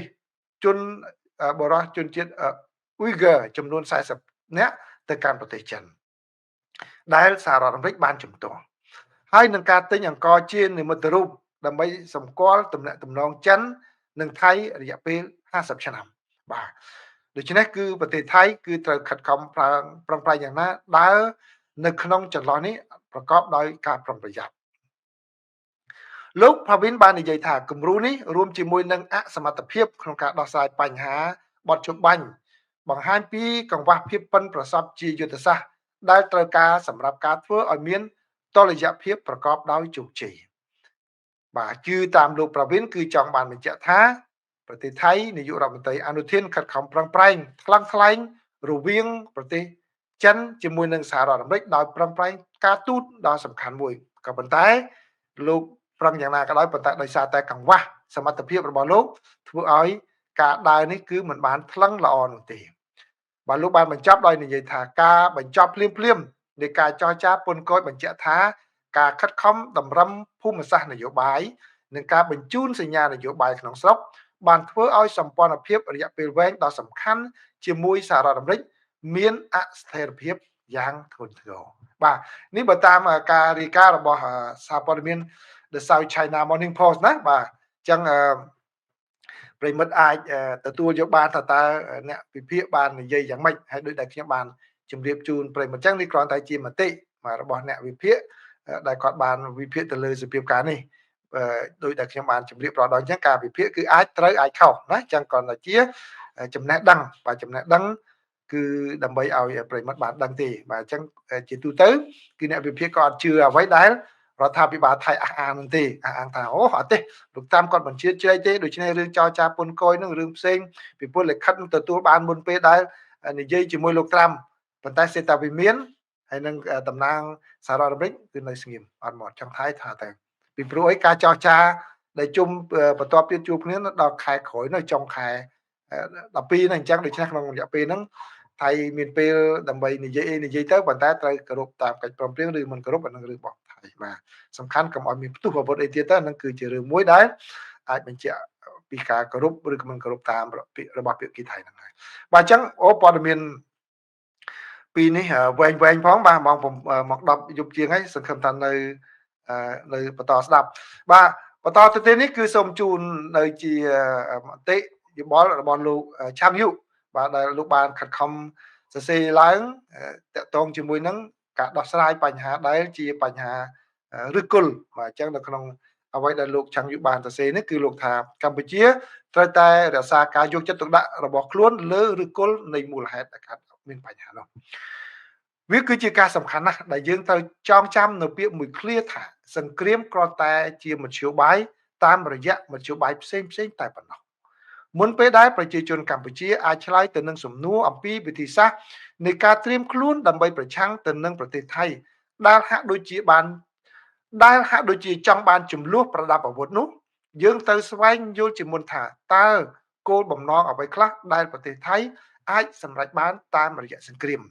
ជនបរោះជនជាតិអ៊ុយហ្គរចំនួន40នាក់ទៅកាន់ប្រទេសចិនដែលសហរដ្ឋអាមេរិកបានជំទាស់ហើយនឹងការទិញអង្ករជានិមិត្តរូបដើម្បីសម្គាល់ទំនាក់ទំនងចិននិងថៃរយៈពេល50ឆ្នាំបាទដូច្នេះគឺប្រទេសថៃគឺត្រូវខិតខំប្រឹងប្រែងយ៉ាងណាដើរនៅក្នុងចន្លោះនេះប្រកបដោយការប្រុងប្រយ័ត្នលោកផាវិនបាននិយាយថាគំរូនេះរួមជាមួយនឹងអសមត្ថភាពក្នុងការដោះស្រាយបញ្ហាបទច្បាញ់បង្ហាញពីកង្វះភាពប៉ិនប្រសប់ជាយុទ្ធសាស្ត្រដែលត្រូវការសម្រាប់ការធ្វើឲ្យមានតុល្យភាពប្រកបដោយជោគជ័យបាទគឺតាមលោកប្រវិនគឺចង់បានបញ្ជាក់ថាប្រទេសថៃនាយករដ្ឋមន្ត្រីអនុធានខិតខំប្រឹងប្រែងថ្លឹងថ្លែងរវាងប្រទេសចិនជាមួយនឹងសហរដ្ឋអាមេរិកដោយប្រឹងប្រែងការទូតដ៏សំខាន់មួយក៏ប៉ុន្តែលោកប្រឹងយ៉ាងណាក៏ដោយប៉ុន្តែដោយសារតែកង្វះសមត្ថភាពរបស់លោកធ្វើឲ្យការដើរនេះគឺមិនបានថ្លឹងល្អនោះទេបាទលោកបានបញ្ចប់ដោយនិយាយថាការបញ្ចប់ភ្លាមៗនៃការចរចាពន្ធគយបញ្ជាក់ថាការខិតខំតម្រឹមភូមិសាស្ត្រនយោបាយនិងការបញ្ជូនសញ្ញានយោបាយក្នុងស្រុកបានធ្វើឲ្យសម្ព័ន្ធភាពរយៈពេលវែងដ៏សំខាន់ជាមួយសហរដ្ឋអាមេរិកមានអស្ថិរភាពយ៉ាងធ្ងន់ធ្ងរបាទនេះបើតាមការរាយការណ៍របស់សារព័ត៌មាន The South China Morning Post ណាបាទអញ្ចឹងប្រិមិត្តអាចទទួលយកបានថាតើអ្នកវិភាគបាននិយាយយ៉ាងម៉េចហើយដូចដែលខ្ញុំបានជម្រាបជូនប្រិមិត្តអញ្ចឹងនេះគ្រាន់តែជាមតិរបស់អ្នកវិភាគដែលគាត់បានវិភាគទៅលើសភាពការនេះដោយដែលខ្ញុំបានជម្រាបរាល់ដងអញ្ចឹងការវិភាគគឺអាចត្រូវអាចខុសណាអញ្ចឹងគ្រាន់តែជាចំណេះដឹងបាទចំណេះដឹងគឺដើម្បីឲ្យប្រិមិត្តបានដឹងទេបាទអញ្ចឹងជាទូទៅគឺអ្នកវិភាគក៏អត់ជឿអ្វីដែលរដ្ឋាភិបាលថៃអះអាងនោះទេអះអាងថាអូអត់ទេលោកតាមគាត់បញ្ជាជ្រែកទេដូច្នេះរឿងចោចាពន្ធកយនឹងរឿងផ្សេងពីព្រោះលិខិតទទួលបានមុនពេលដែលនិយាយជាមួយលោកត្រាំប៉ុន្តែសេតាវិមានហើយនឹងតំណាងសហរដ្ឋអាមេរិកគឺនៅស្ងៀមអត់មកចង់ថៃថាតែពីព្រោះអីការចោចាដែលជុំបន្ទាប់ទៀតជួបគ្នាដល់ខែក្រោយនៅចុងខែ12ហ្នឹងអញ្ចឹងដូច្នេះក្នុងរយៈពេលហ្នឹងថៃមានពេលដើម្បីនិយាយអីនិយាយទៅប៉ុន្តែត្រូវគោរពតាមកិច្ចព្រមព្រៀងឬមិនគោរពអានឹងរឿងរបស់ថៃបាទសំខាន់កុំឲ្យមានផ្ទុះអាវុធអីទៀតទៅហ្នឹងគឺជារឿងមួយដែលអាចបញ្ជាក់ពីការគោរពឬក៏មិនគោរពតាមរបស់ភាគីថៃហ្នឹងហើយបាទអញ្ចឹងអូព័ត៌មានពីនេះវែងផងបាទម៉ោង10យប់ជាងហើយសង្ឃឹមថានៅបន្តស្ដាប់បាទបន្តទៅទៀតនេះគឺសូមជូននៅជាមតិយោបល់របស់លោកឆាំយុបាទដែលលោកបានខិតខំសរសេរឡើងតកតងជាមួយនឹងការដោះស្រាយបញ្ហាដែលជាបញ្ហាឫសគល់បាទអញ្ចឹងនៅក្នុងអ្វីដែលលោកឆាំងយុបានសរសេរនេះគឺលោកថាកម្ពុជាត្រូវតែរក្សាការយកចិត្តទុកដាក់របស់ខ្លួនលើឫសគល់នៃមូលហេតុដែលកើត មានបញ្ហានោះវាគឺជាការសំខាន់ណាស់ដែលយើងត្រូវចងចាំនៅពាក្យមួយឃ្លាថាសង្គ្រាមគ្រាន់តែជាមធ្យោបាយតាមរយៈមធ្យោបាយផ្សេងផ្សេងតែប៉ុណ្ណោះមុនពេលដែលប្រជាជនកម្ពុជាអាចឆ្លើយទៅនឹងសំណួរអំពីវិធីសាស្ត្រនៃការត្រៀមខ្លួនដើម្បីប្រឆាំងទៅនឹងប្រទេសថៃដែលហាក់ដូចជាបានដែលហាក់ដូចជាចង់បានចំនួនប្រដាប់អាវុធនោះយើងត្រូវស្វែងយល់ជាមុនថាតើគោលបំណងអ្វីខ្លះដែលប្រទេសថៃអាចសម្រេចបានតាមរយៈសង្គ្រាម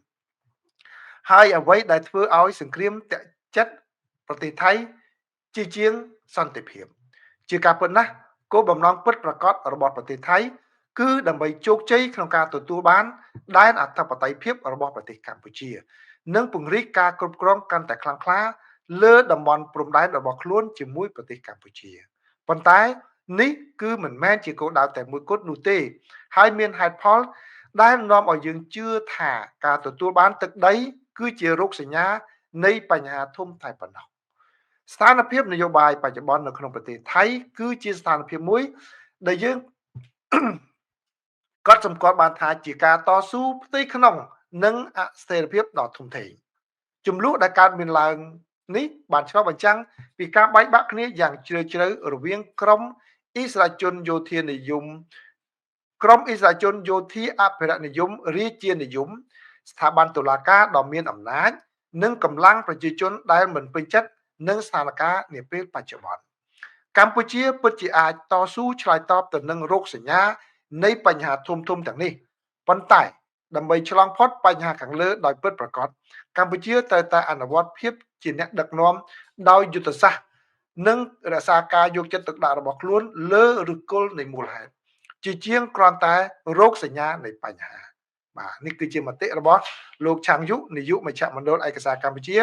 ហើយអ្វីដែលធ្វើឲ្យសង្គ្រាមតាក់ចិត្តប្រទេសថៃជាជាងសន្តិភាពជាការពិតណាស់គោលបំណងពិតប្រាកដរបស់ប្រទេសថៃគឺដើម្បីជោគជ័យក្នុងការទទួលបានដែនអធិបតេយ្យភាពរបស់ប្រទេសកម្ពុជានិងពង្រីកការគ្រប់គ្រងកាន់តែខ្លាំងក្លាលើតំបន់ព្រំដែនរបស់ខ្លួនជាមួយប្រទេសកម្ពុជាប៉ុន្តែនេះគឺមិនមែនជាគោលដៅតែមួយគត់នោះទេហើយមានហេតុផលដែលនាំឲ្យយើងជឿថាការទទួលបានទឹកដីគឺជារោគសញ្ញានៃបញ្ហាធំតែប៉ុណ្ណោះស្ថានភាពនយោបាយបច្ចុប្បន្ននៅក្នុងប្រទេសថៃគឺជាស្ថានភាពមួយដែលយើង កត់សម្គាល់បានថាជាការតស៊ូផ្ទៃក្នុងនិងអស្ថិរភាពដ៏ធំធេងចំនួនដែលកើតមានឡើងនេះបានឆ្លុះបញ្ចាំងពីការបែកបាក់គ្នាយ៉ាងជ្រាលជ្រៅរវាងក្រុមអិសរាជជនយោធានិយមក្រុមអិសរាជជនយោធាអភិរក្សនិយមរាជានិយមស្ថាប័នតុលាការដ៏មានអំណាចនិងកម្លាំងប្រជាជនដែលមិនពេញចិត្តនឹងស្ថានភាពនាពេលបច្ចុប្បន្នកម្ពុជាពិតជាអាចតស៊ូឆ្លើយតបទៅនឹងរោគសញ្ញានៃបញ្ហាធំធំទាំងនេះប៉ុន្តែដើម្បីឆ្លងផុតបញ្ហាខាងលើដោយពិតប្រាកដកម្ពុជាត្រូវតែអនុវត្តភាពជាអ្នកដឹកនាំដោយយុទ្ធសាស្ត្រនិងរក្សាការយកចិត្តទុកដាក់របស់ខ្លួនលើឫសគល់នៃមូលហេតុជាជាងគ្រាន់តែរោគសញ្ញានៃបញ្ហាបាទនេះគឺជាមតិរបស់លោកឆាងយុនាយកមជ្ឈមណ្ឌលឯកសារកម្ពុជា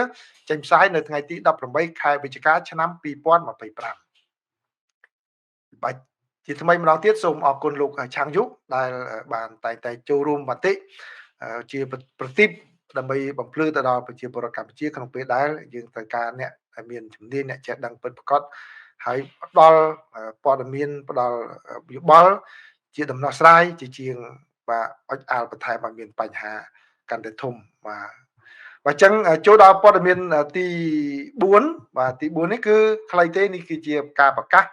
ចេញផ្សាយនៅថ្ងៃទី18ខែវិច្ឆិកាឆ្នាំ2025បាទជាថ្មីម្ដងទៀតសូមអរគុណលោកឆាងយុដែលបានតែងតែចូលរួមមតិជាប្រទីបដើម្បីបំភ្លឺទៅដល់ប្រជាពលរដ្ឋកម្ពុជាក្នុងពេលដែលយើងត្រូវការអ្នកដែលមានជំនាញអ្នកចេះដឹងពិតប្រាកដហើយផ្ដល់ព័ត៌មានផ្ដល់យោបល់ជាដំណោះស្រាយជាជាងបាទអុចអាលបន្ថែមឲ្យមានបញ្ហាកាន់តែធំបាទបាទអញ្ចឹងចូលដល់ព័ត៌មានទី4បាទទី4នេះគឺខ្លីទេនេះគឺជាការប្រកាស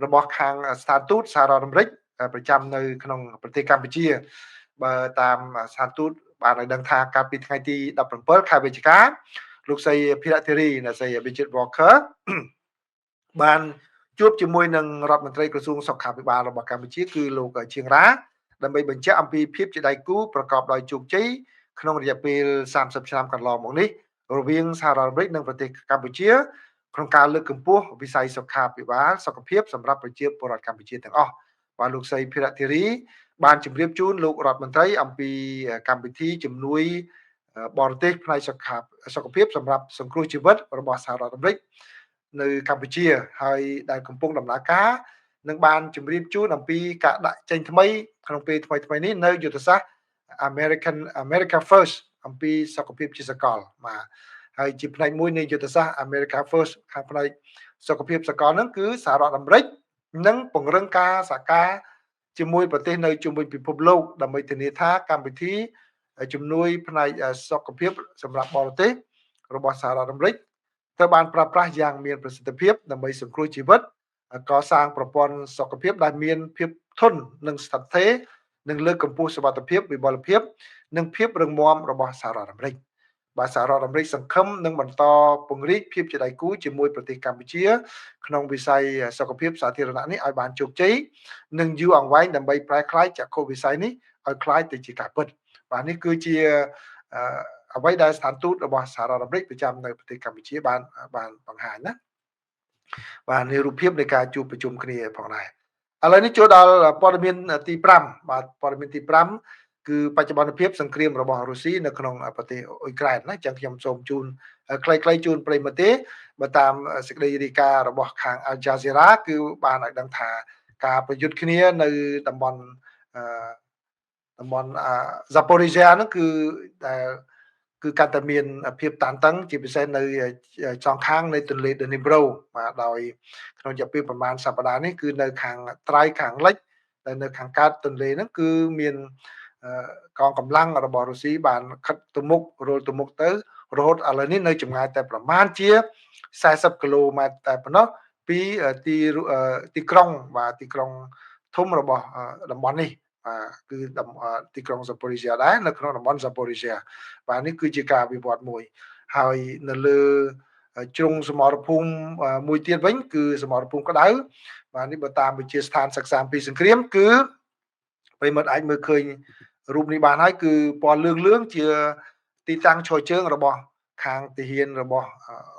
របស់ខាងស្ថានទូតសហរដ្ឋអាមេរិកប្រចាំនៅក្នុងប្រទេសកម្ពុជាបើតាមស្ថានទូតបានឲ្យដឹងថាកាលពីថ្ងៃទី17ខែវិច្ឆិកាលោកស្រីភិរៈធីរីអ្នកស្រី Bridget Walker បានជួបជាមួយនឹងរដ្ឋមន្ត្រីក្រសួងសុខាភិបាលរបស់កម្ពុជាគឺលោកឈៀងរ៉ាដើម្បីបញ្ជាក់អំពីភាពជាដៃគូប្រកបដោយជោគជ័យក្នុងរយៈពេល30ឆ្នាំកន្លងមកនេះរវាងសហរដ្ឋអាមេរិកនិងប្រទេសកម្ពុជាក្នុងការលើកកម្ពស់វិស័យសុខាភិបាលសុខភាពសម្រាប់ប្រជាពលរដ្ឋកម្ពុជាទាំងអស់បាទលោកស្រីភិរៈធីរីបានជម្រាបជូនលោករដ្ឋមន្ត្រីអំពីកម្មវិធីជំនួយបរទេសផ្នែកសុខភាពសម្រាប់សង្គ្រោះជីវិតរបស់សហរដ្ឋអាមេរិកនៅកម្ពុជាហើយដែលកំពុងដំណើរការនឹងបានជម្រាបជូនអំពីការដាក់ចេញថ្មីក្នុងពេលថ្មីៗនេះនៅយុទ្ធសាស្ត្រ America First អំពីសុខភាពជាសកលបាទហើយជាផ្នែកមួយនៃយុទ្ធសាស្ត្រ America First ខាងផ្នែកសុខភាពសកលហ្នឹងគឺសហរដ្ឋអាមេរិកនិងពង្រឹងការសហការជាមួយប្រទេសនៅជុំវិញពិភពលោកដើម្បីធានាថាកម្មវិធីជំនួយផ្នែកសុខភាពសម្រាប់បរទេសរបស់សហរដ្ឋអាមេរិកត្រូវបានប្រើប្រាស់យ៉ាងមានប្រសិទ្ធភាពដើម្បីសង្គ្រោះជីវិតកសាងប្រព័ន្ធសុខភាពដែលមានភាពធន់និងស្ថិតស្ថេរនិងលើកកម្ពស់សុវត្ថិភាពវិបុលភាពនិងភាពរឹងមាំរបស់សហរដ្ឋអាមេរិកបាទសហរដ្ឋអាមេរិកសង្ឃឹមនឹងបន្តពង្រីកភាពជាដៃគូជាមួយប្រទេសកម្ពុជាក្នុងវិស័យសុខភាពសាធារណៈនេះឲ្យបានជោគជ័យនិងយូរអង្វែងដើម្បីប្រែក្លាយចក្ខុវិស័យនេះឲ្យក្លាយទៅជាការពិតបាទនេះគឺជាអ្វីដែលស្ថានទូតរបស់សហរដ្ឋអាមេរិកប្រចាំនៅប្រទេសកម្ពុជាបានបង្ហាញណាបាទនេះរូបភាពនៃការជួបប្រជុំគ្នាផងដែរឥឡូវនេះចូលដល់ព័ត៌មានទី5បាទព័ត៌មានទី5គឺបច្ចុប្បន្នភាពសង្គ្រាមរបស់រុស្ស៊ីនៅក្នុងប្រទេសអ៊ុយក្រែនណាអញ្ចឹងខ្ញុំសូមជូនខ្លីៗជូនប្រិយមិត្តទេបើតាមសេចក្តីរាយការណ៍របស់ខាង Al Jazeera គឺបានឲ្យដឹងថាការប្រយុទ្ធគ្នានៅតំបន់ Zaporizhia ហ្នឹងគឺដែលគឺកាន់តែមានភាពតានតឹងជាពិសេសនៅចងខាងនៃទន្លេ Dnipro បាទដោយក្នុងរយៈពេលប្រហែលសប្តាហ៍នេះគឺនៅខាងត្រៃខាងលិចដែលនៅខាងកើតទន្លេហ្នឹងគឺមាន កងកម្លាំងរបស់រុស្ស៊ីបានខិតទៅមុខរុលទៅមុខទៅរហូតឥឡូវនេះនៅចម្ងាយតែប្រមាណជា40គីឡូម៉ែត្រតែប៉ុណ្ណោះពីទីក្រុងបាទទីក្រុងធំរបស់តំបន់នេះបាទគឺទីក្រុងសាប៉ូរីស៊ីដែរនៅក្នុងតំបន់សាប៉ូរីស៊ីបាទនេះគឺជាការវិវត្តមួយហើយនៅលើជ្រុងសមរភូមិមួយទៀតវិញគឺសមរភូមិក្តៅបាទនេះបើតាមវិទ្យាស្ថានសិក្សាពីសង្គ្រាមគឺប្រិមត្តអាចមើលឃើញរូបនេះបានហើយគឺពណ៌លឿងលឿងជាទីតាំងឈរជើងរបស់ខាងទាហានរបស់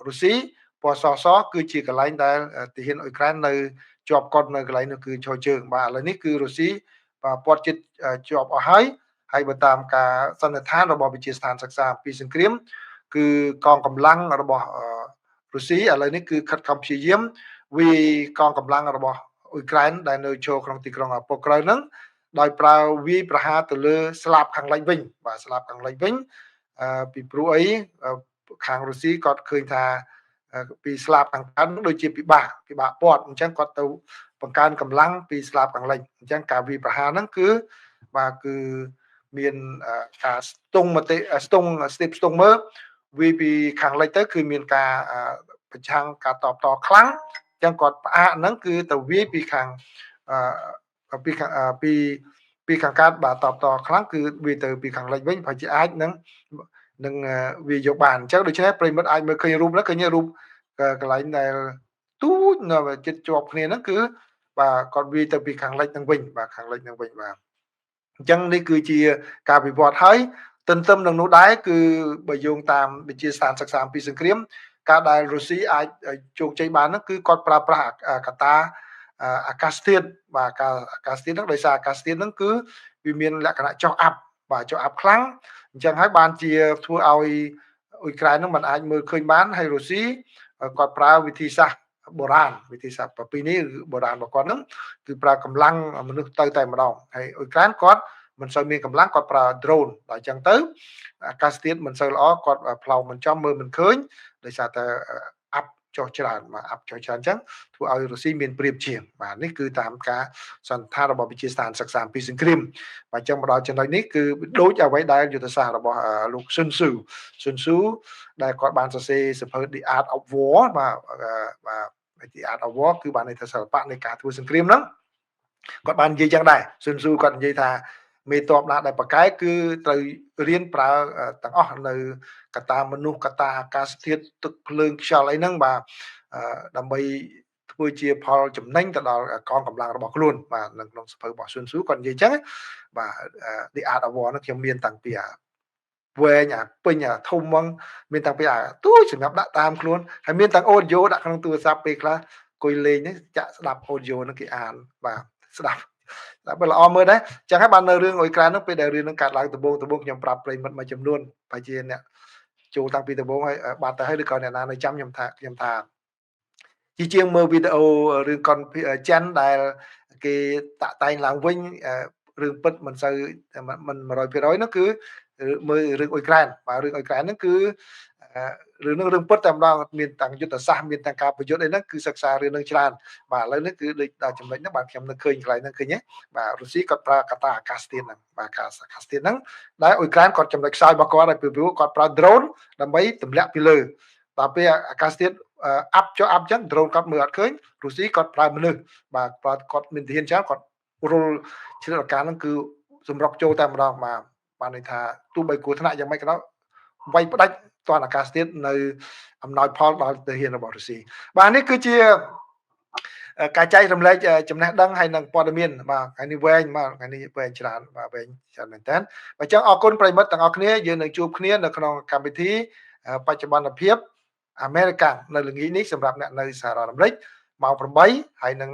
រុស្ស៊ីពណ៌សសគឺជាកន្លែងដែលទាហានអ៊ុយក្រែននៅជាប់កត់នៅកន្លែងនោះគឺឈរជើងបាទឥឡូវនេះគឺរុស្ស៊ីបាទពាត់ចិត្តជាប់អស់ហើយហើយបើតាមការសន្និដ្ឋានរបស់វិទ្យាស្ថានសិក្សាពីសង្គ្រាមគឺកងកម្លាំងរបស់រុស្ស៊ីឥឡូវនេះគឺខិតខំព្យាយាមវាយកងកម្លាំងរបស់អ៊ុយក្រែនដែលនៅចូលក្នុងទីក្រុងប៉ូក្រៅហ្នឹងដោយប្រើវាយប្រហារទៅលើស្លាបខាងលិចវិញបាទស្លាបខាងលិចវិញពីព្រោះអីខាងរុស្ស៊ីគាត់ឃើញថាពីស្លាបខាងកើតដូចជាពិបាកពាត់អញ្ចឹងគាត់ទៅបង្កើនកម្លាំងពីស្លាបខាងលិចអញ្ចឹងការវាយប្រហារហ្នឹងគឺបាទគឺមានការស្ទង់មតិស្ទង់ស្ទាបស្ទង់មើលវាយពីខាងលិចទៅគឺមានការប្រឆាំងការតបតខ្លាំងអញ្ចឹងគាត់ផ្អាកហ្នឹងគឺទៅវាយពីខាងពីពីពីខាងកើតបាទតបតខ្លាំងគឺវាទៅពីខាងលិចវិញប្រហែលជាអាចនឹងវាយកបានអញ្ចឹងដូច្នេះប្រិមិត្តអាចមើលឃើញរូបហ្នឹងឃើញរូបកន្លែងដែលទូចនៅចិត្តជាប់គ្នាហ្នឹងគឺបាទគាត់វាទៅពីខាងលិចហ្នឹងវិញបាទខាងលិចហ្នឹងវិញបាទអញ្ចឹងនេះគឺជាការវិវត្តហើយទន្ទឹមនឹងនោះដែរគឺបើយោងតាមវិទ្យាស្ថានសិក្សាអំពីសង្គ្រាមការដែលរុស្ស៊ីអាចជោគជ័យបានហ្នឹងគឺគាត់ប្រើប្រាស់កត្តាអាកាសធាតុបាទការអាកាសធាតុហ្នឹងដោយសារអាកាសធាតុហ្នឹងគឺវាមានលក្ខណៈចុះអាប់បាទចុះអាប់ខ្លាំងអញ្ចឹងហើយបានជាធ្វើឲ្យអ៊ុយក្រែនហ្នឹងមិនអាចមើលឃើញបានហើយរុស្ស៊ីគាត់ប្រើវិធីសាស្ត្របុរាណវិធីសាស្ត្រប្រពៃនេះបុរាណរបស់គាត់ហ្នឹងគឺប្រើកម្លាំងមនុស្សទៅតែម្ដងហើយអ៊ុយក្រែនគាត់មិនសូវមានកម្លាំងគាត់ប្រើ drone ដល់អញ្ចឹងទៅអាកាសធាតុមិនសូវល្អគាត់ផ្លោមិនចំមើលមិនឃើញដោយសារតែអាប់ចុះច្រើនបាទអាប់ចុះច្រើនអញ្ចឹងធ្វើឲ្យរុស្ស៊ីមានប្រៀបជាងបាទនេះគឺតាមការសន្និដ្ឋានរបស់វិទ្យាស្ថានសិក្សាពីសង្គ្រាមបាទអញ្ចឹងមកដល់ចំណុចនេះគឺដូចអ្វីដែលយុទ្ធសាស្ត្ររបស់លោកស៊ុនស៊ូដែលគាត់បានសរសេរសៀវភៅ The Art of War បាទបាទ The Art of War គឺបានន័យថាសិល្បៈនៃការធ្វើសង្គ្រាមហ្នឹងគាត់បាននិយាយចឹងដែរស៊ុនស៊ូគាត់និយាយថាមេតបណាដែលប្រកែគឺត្រូវរៀនប្រើទាំងអស់នៅកត្តាមនុស្សកត្តាអាកាសធាតុទឹកភ្លើងខ្យល់អីហ្នឹងបាទដើម្បីធ្វើជាផលចំណេញទៅដល់កងកម្លាំងរបស់ខ្លួនបាទនៅក្នុងសៀវភៅរបស់ស៊ុនស៊ូគាត់និយាយចឹងបាទ The Art of War ហ្នឹងខ្ញុំមានតាំងពីអាវែងអាពេញអាធំហ្មងមានតាំងពីអាទូចសម្រាប់ដាក់តាមខ្លួនហើយមានតាំង audio ដាក់ក្នុងទូរស័ព្ទពេលខ្លះអង្គុយលេងនេះចាក់ស្ដាប់ audio ហ្នឹងគេអានបាទស្ដាប់តែបើល្អមើលដែរចឹងហើយបាននៅរឿងអ៊ុយក្រែនហ្នឹងពេលដែលរឿងហ្នឹងកើតឡើងដំបូងខ្ញុំប្រាប់ប្រិមិត្តមួយចំនួនបើជាអ្នកចូលតាំងពីដំបូងហើយបាត់ទៅហើយឬក៏អ្នកណានៅចាំខ្ញុំថាជាជាងមើលវីដេអូរឿងកុនចិនដែលគេតាក់តែងឡើងវិញរឿងពិតមិនសូវមិន100%ហ្នឹងគឺមើលរឿងអ៊ុយក្រែនបាទរឿងអ៊ុយក្រែនហ្នឹងគឺរឿងហ្នឹងរឿងពិតតែម្ដងមានទាំងយុទ្ធសាស្ត្រមានទាំងការប្រយុទ្ធអីហ្នឹងគឺសិក្សារឿងហ្នឹងច្រើនបាទឥឡូវនេះគឺដូចដល់ចំណុចហ្នឹងបាទខ្ញុំនៅឃើញកន្លែងហ្នឹងឃើញទេបាទរុស្ស៊ីគាត់ប្រើកត្តាអាកាសធាតុហ្នឹងបាទអាកាសធាតុហ្នឹងដែលអ៊ុយក្រែនគាត់ចំណុចខ្សោយរបស់គាត់ហើយពីព្រោះគាត់ប្រើ drone ដើម្បីទម្លាក់ពីលើដល់ពេលអាកាសធាតុអាប់ចុះអាប់ចឹង drone គាត់មើលអត់ឃើញរុស្ស៊ីគាត់ប្រើមនុស្សបាទគាត់មានទាហានច្រើនគាត់រុលឆ្លៀតឱកាសហ្នឹងគឺសម្រុកចូលតែម្ដងបាទបានន័យថាទោះបីគ្រោះថ្នាក់យ៉ាងម៉េចក៏ដោយវាយផ្ដាច់តនអាកាសធាតុនៅអំណោយផលដល់ទាហានរបស់រុស្ស៊ីបាទនេះគឺជាការចែករំលែកចំណេះដឹងហើយនិងព័ត៌មានបាទថ្ងៃនេះវែងបាទថ្ងៃនេះវែងច្រើនបាទវែងច្រើនមែនតើបាទអញ្ចឹងអរគុណប្រិមិត្តទាំងអស់គ្នាយើងនឹងជួបគ្នានៅក្នុងកម្មវិធីបច្ចុប្បន្នភាពអាមេរិកនៅល្ងាចនេះសម្រាប់អ្នកនៅសហរដ្ឋអាមេរិកម៉ោង8ហើយនឹង